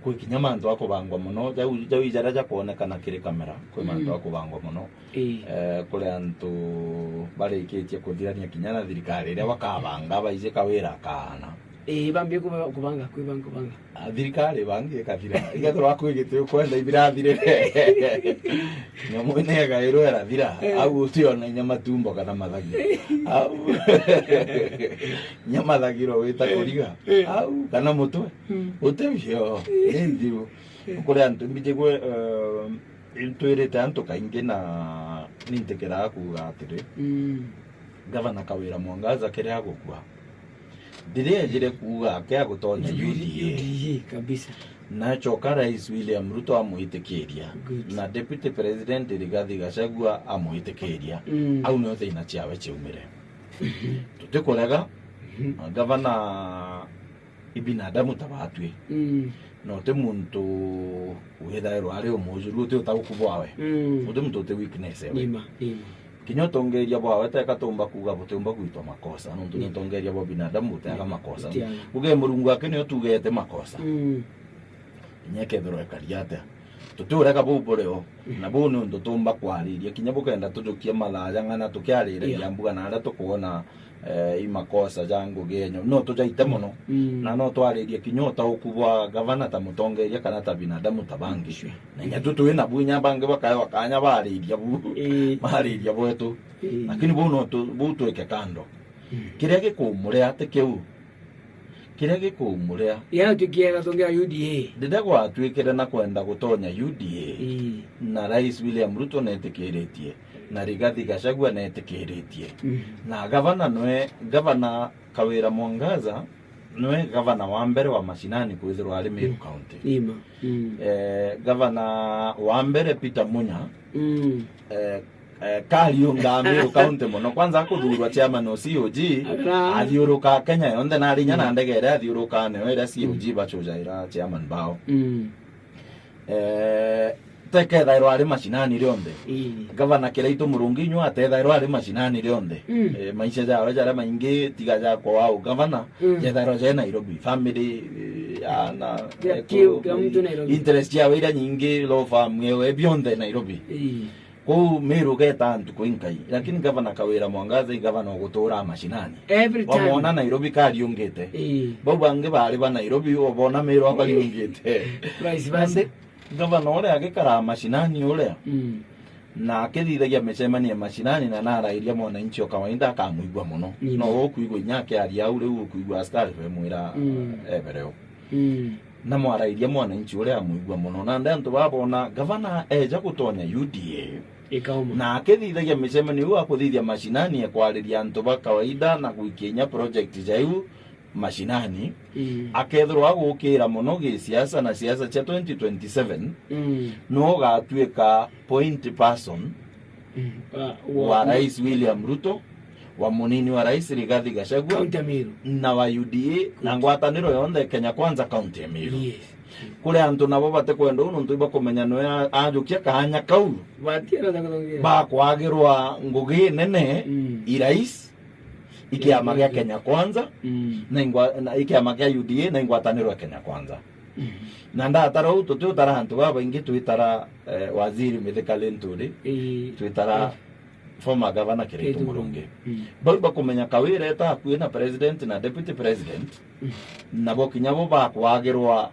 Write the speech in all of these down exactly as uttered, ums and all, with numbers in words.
Kwi kinya mantu akubangwa mono, jau, jau ijaria jakwonekana kiri kamera, kwi mantu Mm. akubangwa mono. Ii. Eh, kuri antu barikitie kuthirania kinya na thirikari iria bakabanga, baiji Kawira akaana. Ii, bambie kuba-, kubanga, kwibanga, kubanga. Ah, thirikari bangi ikathira. Igathirwa kwi giti ukwenda ithirathirire. Nyamu ine igairwo irathira. Eh. Au utiona inya matumbo kana mathagi. Au. Inya mathagiro wita kuriga. Eh. Au, kana mutwe. Mm. Uti bio. Eh. Ni nthiru. Eh. Kuri antu mbijigwe, eh, Intwirite antu kaingi na nintikiraga kuuga atiri, Mm. Gavana Kawira Mwangaza kiria agukua, ndiriejire kuuga ake agutonya U D A. U D A kabisa. Nacoka Rais William Ruto amwitikiria. Good. Na Deputy President Rigathi Gachagua amwitikiria. Mm. Au nio thina ciawe ciaumire. Mhm. Tutikurega, Mhm. Gavana i binadamu ta batwi. Mm. Na uti muntu withairwa ari umujuru, uti utauku bwawe. Mm. Uti muntu uti weakness ewe. Nima, nima. Kinya utongeria bwawe teka tumba kuuga butiumba gwitwa makosa, nontu ni Nima. utongeria bwa binadamu butiaga Nima. makosa. Butiaga. Uge Murungu ake nio tugete makosa. Mm. Inya kethirwa ekari atia. Tutiurega buu burio, Mm. na buu ni untu tumba kwariria. Kinya bukenda tujukia mathaa jang'ana tukiariragia Io. mbuga na aria tukwona, eh, i makosa ja ngugi yenyu. No tujaite mono, Mm. na no twaririe kinya utauku bwa gavana ta mutongeria kana ta binadamu ta bangi. Sure. Na inya tu twi nabu inya bangi bakaya bakanya bariria bu, Ii. bariria bwetu. Ii. Lakini buu no tu, buu twike kando. Mm. Kiria gikumuria ti kiu. Kiria gikumuria. Yatuikie gatonge ya U D A. Riria gwatuikire na kwenda gutonya U D A, Ii. na Rais William Ruto netikiritie, na Rigathi Gachagua netikiritie. Mm. Na gavana nwe, gavana Kawira Mwangaza, nwe gavana wa mbere wa mashinani kwithirwa ari Meru Mm. County. Nima. Mm. Eh, gavana wa mbere Peter Munya, Mm. eh, eh, kariunga Meru County mono. Kwanza akuthurwa chairman o C O G, Ara. athiuruka Kenya yonthe, na ari inya na Mm. ndege iria athiuruka nayo iria C O G Mm. bachujaira chairman bao. Mm. Eh, tekethairwa ari mashinani rionthe. Ii. Gavana Kiraitu Murungi inywa atethairwa ari mashinani rionthe. Mm. Eh, maisha jawe jaria maingi tiga jakwa wa ugavana, Mm. jethairwa je Nairobi. Family, eh, ana, Kira eh, kiu, ku-, kira muntu Nairobi. Interest yawe iria nyingi, law firm, ewe, bionthe Nairobi. Ii. Kuu Meru geta antu kwinkai, lakini gavana Kawira Mwangaza i gavana ugutura mashinani. Every time. Wamwona Nairobi kariungite. Ii. Bau bangi bari ba Nairobi, wabona Meru akariungite. Vice versa. Nandi gavana uria agikaraa mashinani uria, Mm. na akithithagia micemanio ya mashinani na narairia mwananchi o kawaida akamwigua mono. Nima. No ukuigua inya akiaria au riu ukuigua askari bemwira, Mm. ebere u. Mm. Na mwarairia mwananchi uria amwigua mono. Nandi antu babona gavana eja gutonya U D A, Ikauma. na akithithagia micemanio iu akuthithia mashinani ekwariria antu ba kawaida na gwikia inya project ja iu mashinani, Mm. akethirwa agukira mono gisiasa na siasa cia twenty twenty-seven, Mm. no ugatuika point person Mm. Wa, wa, wa Rais William Ruto, wa munini wa Rais Rigathi Gachagua, County ya Meru. na wa U D A, na ngwataniro yonthe Kenya Kwanza county ya Meru. Yes. Kuri antu nabo batikwenda uu, nontu ibakumenya nwe a-, ajukia kaanya kau Batienda ta kuthongia. bakwagirwa ngugi nene Mm. i rais, i kiama gia Kenya Kwanza, Mm. na ingwa-, na i kiama kia U D A na ingwataniro ya Kenya Kwanza. Mm. Na ndatara uu, tutiutara antu babaingi, twitara, eh, Waziri Mithika Linturi, Ii. twitara Ii. former governor Kiraitu Kiraitu Murungi. Murungi. Mm. Bau bakumenya Kawira eta akui na president na deputy president, Mm. nabo kinya bo bakwagirwa,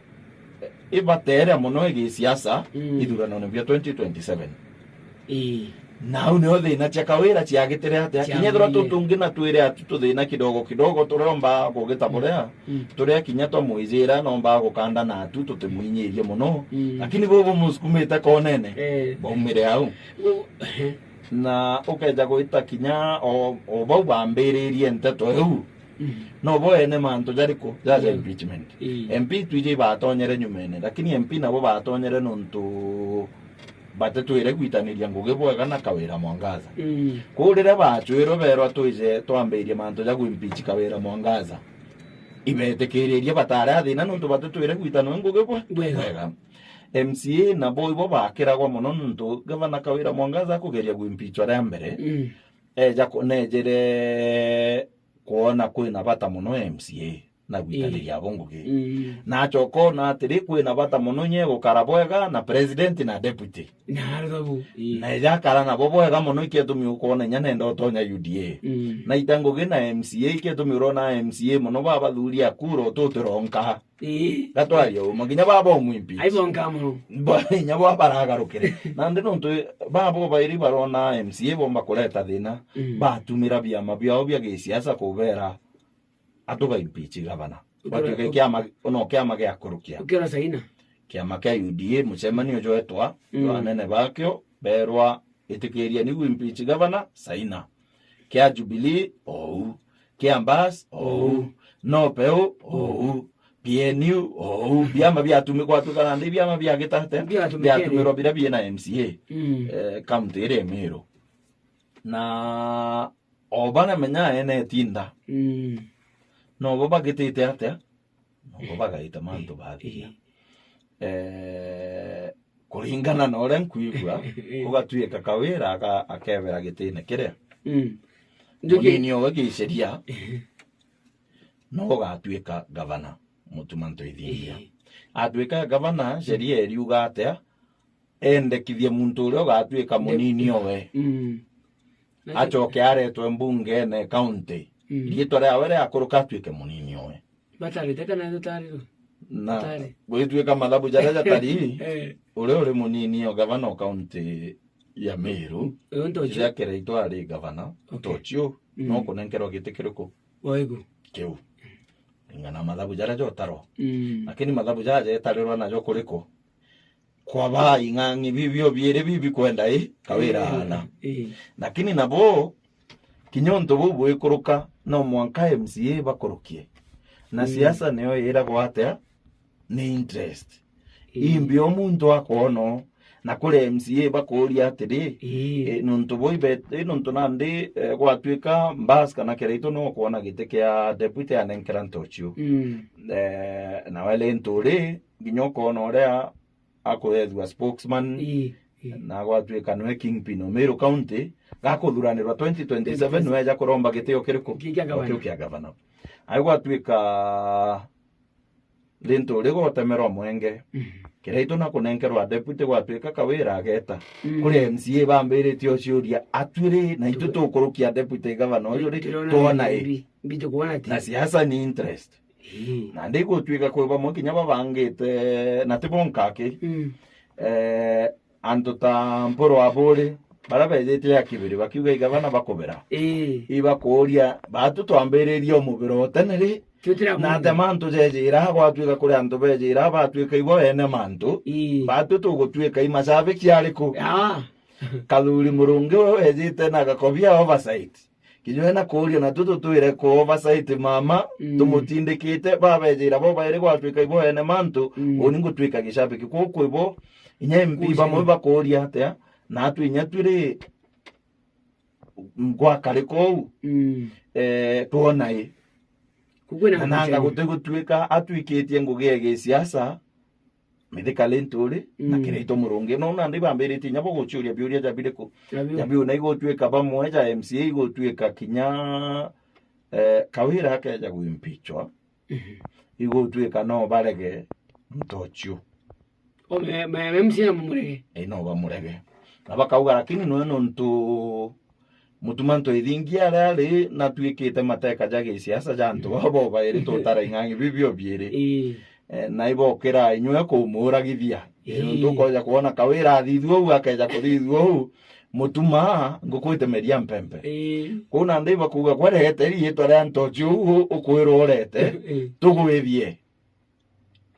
eh, ibateere mono igisiasa Mm. ithuranone bia twenty twenty-seven. Ii. Na au nio thina cia Kawira ciagitire atia? Kinya ethirwa Ciagirire. tutungi na twire atu tuthina kidogo kidogo, turomba kugita buria, Mm. turia kinya twamwijira nomba gukanda na atu tutimwinyirie mono. Mm. Lakini bo bumusukumite konene, Eh. baumire au. U-, Na ukeja gwita kinya o, o bau bambiririe nteto iu, Mm. no bo ene mantu jariku? Jaja Mm. impeachment. Ii. M P twiji batonyere nyumene, lakini M P nabo batonyere nontu batitwire gwitaniria ngugi bwega na Kawira Mwangaza. Mm. Kuu riria bacwirwe berwa twije twambirie mantu ja gwimpeach Kawira Mwangaza, ibetikiririe batari athina nontu batitwire gwitanwe ngugi bwe-, Bwega. bwega. M C A nabo ibo bakiragwa mono nontu Gavana Kawira Mwangaza akugeria gwimpeachwa ria mbere, Mm. eja ku-, nejire kwona kwina bata mono M C A. na gwitaniria abo ngugi. Mm. Na acoka ona atiri, kwina bata mono nye gukara bwega na president na deputy. Na aruthabu. Ii. Na eja akara nabo bwega mono, iketumi ukwona inya nenda utonya U D A. Mm. Na ita ngugi na M C A, iketumi urona M C A mono babathuri a kura ututironka. Ii. Gatwaria uma, kinya baba umwimpi. Aibonka mono. Ba-, inya bo baragarukire. Nandi nontu babo bairi barona M C A bomba kureta thina, mm, batumira biama biao bia gisiasa kubera atuga impeach gavana. Ukira-, Batuike kiama, no kiama gia kurukia. Ukira saina. Kiama kia U D A, mucemanio jwetwa, mm, jwa anene bakio, berwa, "Itikiria niu impeach gavana, saina." Kia Jubilee, ou. Kia Mbas, ou. Mm. Nopeu, ou. P N U, ou. Biama biatumi-, gwatuika nandi biama bia gitate, biatumirwa biria biina M C A, mm, eh, county iria Meru. Na o baria menya ene etinda. Mm. Nobo bagitite atia? Nobo bagaita mantu bathiria. Ii. Eh, kuringana na uria nkwigua, ugatuika Kawira aka-, akebera gitine kiria. Mm. Njuki- Munini owe giceria, no ugatuika gavana, Mutuma Ntoithingia. Ii. Atuika gavana, sheria iriuga atia? Endekithie muntu uria ugatuika munini owe. Mm. Nacio- Acoke aretwe mbungene county. Mm. Riitwa riawe riakuruka atuike munini owe. Batarite kana tutari ru? Na tutari. Gwituika mathabu jaria jatari, eh, uria uri munini o gavana o county ya Meru, uyu Ntochu. Riria Kiraitu ari gavana, okay, Ntochu, mm, no kunenkerwa giti kiriku? Waigu. Kiu. Ringana mathabu jaria jotarwa. Mm. Lakini mathabu jaria jetarirwa najo kuriku? Kwa ba ing'ang'i bibio biiri bibikwenda i Kawira, eh, aana. Eh. Lakini nabo, kinya untu buu bwikuruka, no mwanka M C A bakurukie. Na, mm, siasa niyo iragwa atia? Ni interest. Eh. Imbi o muntu akwona, na kuri M C A bakuuria atiri, eh, eh, nuntu buu ibe-, eh, nuntu nandi, eh, gwatuika Mbas kana Kiraitu no kwona giti kia deputy anenkera Ntochu. Mm. Eh, nawe Linturi, kinya ukona uria akuyethua spokesman, ii, ii, na gwatuika niwe kingpin o Meru County, gakuthuranirwa twenty twenty-seven, twenty twenty-seven, niwe eja kuromba gitio kiriku? Ki-, kia gavana. Kio kia gavana. Ai gwatuika Linturi gutemerwa mwenge. Mm. Kiraitu na kunenkerwa deputy, gwatuika Kawira ageta. Mm. Kuri M C A bambiritie uciuria, atwiri, na itu tukurukia deputy gavana uyu ri, twona i? Mbi-, mbi tukwona ti? Na siasa ni interest. Ii. Na ndi gutuika kwi bamwe kinya babangite, na ti bonka aki. Mm. Eh, antu ta Mpuru Aburi, baria bejite ya Kibiri, bakiuga igavana bakubira. Ii. Ibakuuria, batu twambiririe o mubira o tene ri? Tutira na bunge. Ate mantu jejira, gwatuika kuri antu bejira, batuika ibo ene mantu. Ii. Batu tugutuika i mashabiki ariku? Ah. Kathuri Murungi we wejite na gakobia oversight. Kinya ena kuuria, na tu tutwire ku oversight mama, mm, tumutindikite, babejira bo bairi gwatuika ibo ene mantu, mm, uni ngutuika gishabiki. Kuu kwi bo, inya M P bamwe bakuuria atia, na atu inya twiri ngwakari kuu, mm, eh, twona i. Kukwina na nanga guti gutuika atwikitie ngugi ya gisiasa, Mithika Linturi na, mm, Kiraitu Murungi. No nandi bambiritie inya bo guciuria biuria ja biriku? Ja biu. Ja biu na igutuika bamwe ja M C A igutuika kinya, eh, Kawira akeja gwimpichwa, mhm, igutuika no barege Ntochu. O me, me, me M C A na mamurege? Ii, no bamurege. Na bakauga, lakini nwe nontu Mutuma Ntoithingia aria ari, natwikite mateka ja gisiasa ja antu babo bairi tutara ing'ang'i bibio biiri. Ii. Eh, na ibokira inywe kumuuragithia. Ii. Nontu ukoja kwona Kawira athithua uu, akeja kuthithua uu, Mutuma nguku itemeria mpempe. Ii. Kuu nandi bakuuga, kwerete riitwa ria Ntochu uu ukwirwa urete, ii, tugwithie.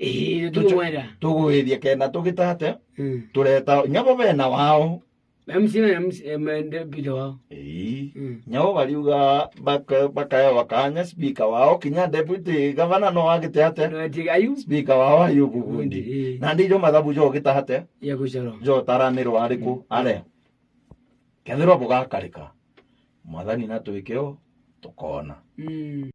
Ii, tucu-, tugwira. Tugwithie kenda tugitate, mm, tureta, nyabo bena wao. M C na M C, em, deputy wao. Ii. Mm. Nyabo bariuga baka-, bakaewa kanya speaker wao, kinya deputy governor no agite ate? No ati ayu? Speaker wao ayu Bubundi. Bubundi, ii. Na ndijo mathabu jo gitate? Ya gucaro. Jo taranirwa ariku? Mm. Are. Kethirwa bugakarika, Mwathani natwike o, tukoona. Mm.